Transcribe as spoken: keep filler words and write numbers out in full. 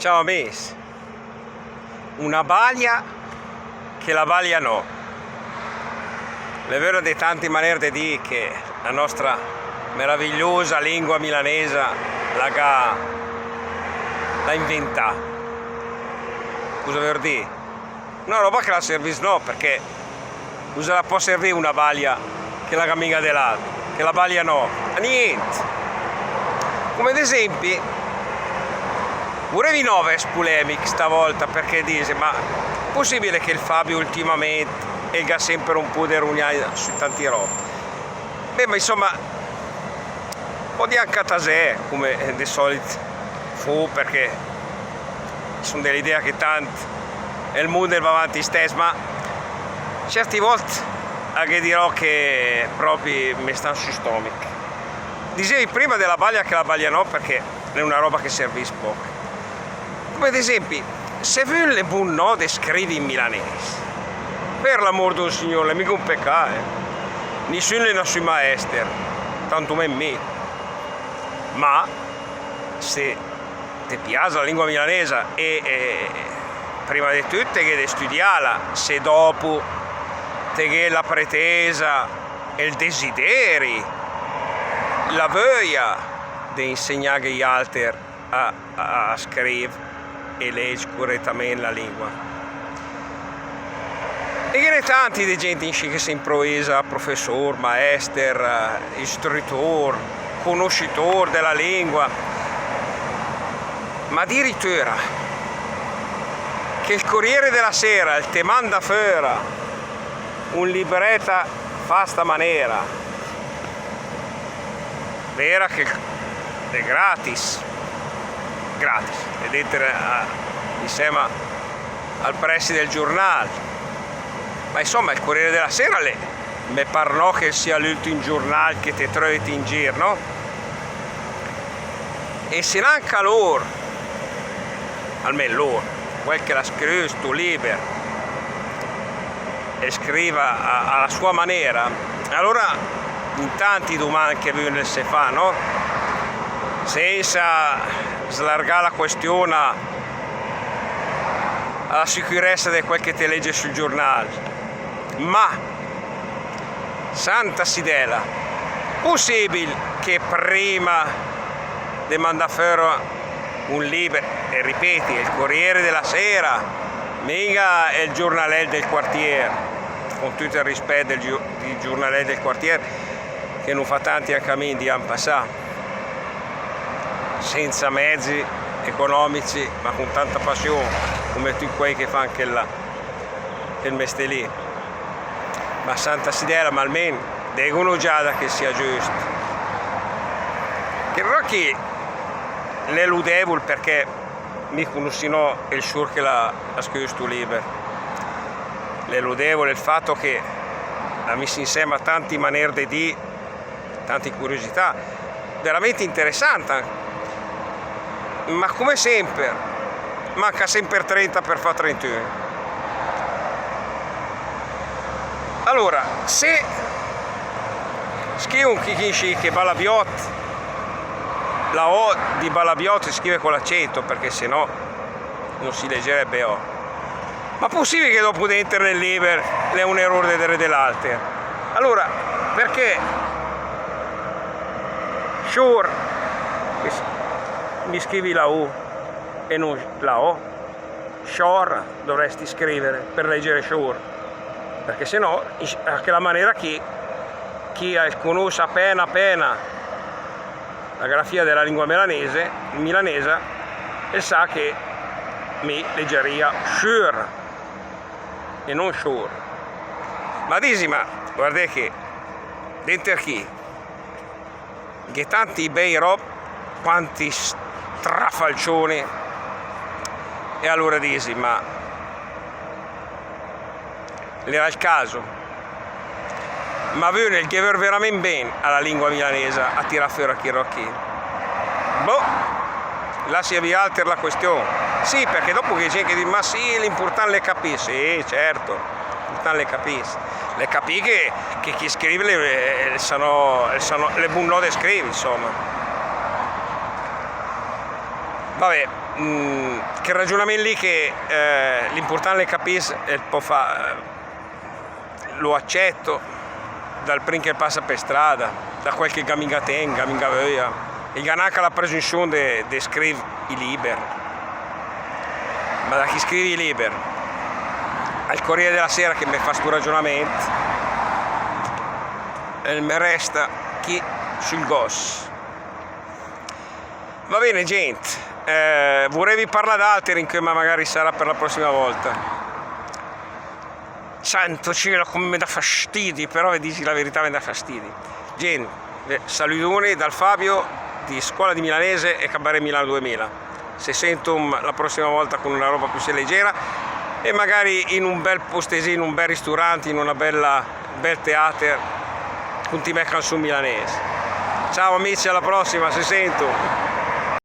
Ciao amis. Una balia che la balia no. L'è vöra de tanti manér de dì che la nostra meravigliosa lengua milanesa la gh'à, l'à inventà. Cosa vör dì? Una roba che la servìs no, perché cosa la pò servì una balia che la gh'à minga de lato, che la balia no, a nient. Come ad esempi, vurevi no vess pulemich stavolta, perché disi, ma pussibile che el Fabio ultimament el gh'à semper un poo de rugnà su tanti rob? Beh, ma insomma, pödi anca tasè, come de solit foo, perché son de l'idea che tant el mund el va avanti istess, ma certi volt a ghe dirò che propi me stan sul stomich. Disevi prima de la balia che la balia no, perché l'è una roba che servìs poch. Come ad esempi, se vün l'è bun no de scrivi in milanes, per l'amor del Signor, l'è minga un pecà, eh. Nissun l'è nassü maester, tanto men mi. Ma se te pias la lengua milanesa e, e prima de tüt te gh'è de stüdiala, se dopo te gh'è la pretesa, el desideri, la vöia de insegnaghe i alter a, a, a scriv e legg curetament la lengua. E ghe n'è tanti de gent inscì che se improvisa professor, maester, eh, istrütor, conoscitor de la lengua, ma adiritöra che el Corriere della Sera el te manda föra un libret fat a sta manera, vera che l'è gratis, gratis, l'è denter a, insema al press del giurnal. Ma insoma, el Corriere della Sera l'è, me par no che el sia l'ültim giurnal che te trövet in gir, no? E se nanca lur, almen lur, quel che l'ha scrivü stu liber, el scriv a, a la sua manera, alora in tanti dumand che vün se fa, no? Sensa slargà la question a la sicüressa de quel che te leget sul giurnal. Ma, santa Sidela, pussibil che prima de mandà föra un liber, e ripeti, el Corriere della Sera, minga el giurnalel del quartier, con tüt el rispet del giu-, di giurnalel del quartier, che n'hu fat tanti anca mi in di ann passà, senza mezi economici, ma con tanta passion, come tüt quei che fan chel, chel mestee lì. Ma santa Sidela, ma almen dìghen già che sia giüst. Che però chi l'è ludevul, perché mi cunussi no el sciur che l'ha, l'ha scrivü stu liber. L'è ludevul el fato che l'ha miss insema tanti maner de dì, tante curiosità, veramente interessante. Ma come semper, manca semper trenta per fà trentun. Alora, se scrivon chi, chi inscì che Balabiot, la O di Balabiot si scrive con l'accento, perché se no non si leggerebbe O. Ma pussibil che dopo denter nel liber l'è un eror de, de, de l'alter? Alora, perché sciur mi s-, mi scrivi la U e non la O? Scior dovresti scrivere per leggere sciur, perché se no, in, a chela manera chi, chi el cunuss apena apena la grafia de la lengua milanese, milanesa, el sa che mi leggeria sciur e non sciur. Ma disi, ma guardè che denter chi gh'è tanti bei rob, quanti strafalcioni. E alora disi, ma l'era el caso? Ma vün el ghe vör verament ben a la lengua milanesa a tirà föra chi rob chi? Boh, lassi a vialter la question. Sì, perché dopo gh'è gent che dis, ma sì, l'important l'è capì. Sì, certo, l'important l'è capì. L'è capì che, che chi scriv l'è, eh, el sa no, el sa no, l'è bun no de scriv, insoma. Vabbè, Mm, chel ragionament lì che, eh, l'impurtant l'è capì, e pò fà, eh, lo accetto dal prim che 'l passa per strada, da quel che ga minga temp, ga minga vöia. E ga nanca la presunzion de, de scriv i liber. Ma da chi scriv i liber? Al Corriere della Sera che me fa sto ragionament, e me resta chì sul gos. Va bene, gent, eh, vurevi parlà d'alter incö, ma magari sarà per la prossima volta. Santo cielo, come me dà fastidi, però ve disi la verità, me dà fastidi. Gent, eh, saludoni dal Fabio di Scuola di Milanese e Cabaret Milano duemila. Se sentom la prossima volta con una roba più leggera e magari in un bel postesin, in un bel ristorante, in una bella, bel teater, con ti me canzon milanes. Ciao amici, alla prossima, se sentom.